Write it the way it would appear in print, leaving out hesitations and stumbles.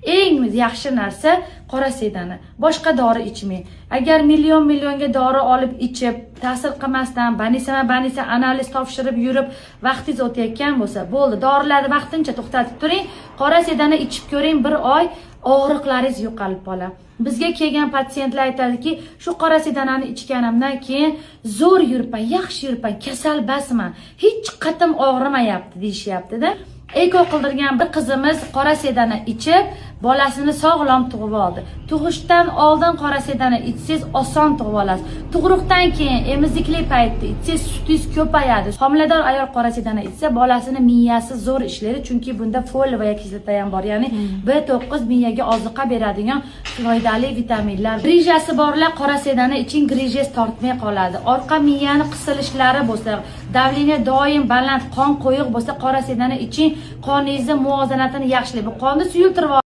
Eng yaxshi narsa qora sedana. Boshqa dori ichmang. Agar million millionga dori olib ichib, ta'sir qilmasdan, banisama banisa analiz topshirib yurib, vaqtingiz o'tayotgan bo'lsa, bo'ldi. Dorilarni vaqtincha to'xtatib turing. Qora sedana ichib ko'ring, bir oy og'riqlaringiz yo'qolib qoladi. Bizga kelgan patsientlar aytadiki, shu qora sedanani ichganimdan keyin zo'r yuribman, yaxshi yuribman, kasal basman, hech qatim og'rimayapti deyishyapti-da. Eko qildirgan bir qizimiz qora sedana ichib, bolasini sog'lom tug'ib oldi. Tug'ishdan oldin qora sedana ichsangiz, oson tug'ib olasiz. Tug'ruqdan keyin emizikli paytda ichsangiz, sutingiz ko'payadi. Homilador ayol qora sedana ichsa, bolasini miyasi zo'r ishlaydi, chunki bunda фолиевая kislota ham bor, ya'ni B9, miyaga oziqa beradigan foydali vitaminlar. Grijasi borlar qora sedana iching, grijangiz tortmay qoladi. Orqa miyani qisilishlari bo'lsa, давление doim baland, qon qo'yiq bo'lsa, qora sedana iching, qoningizni muvozanatini yaxshilaydi. Bu qonni suyultirib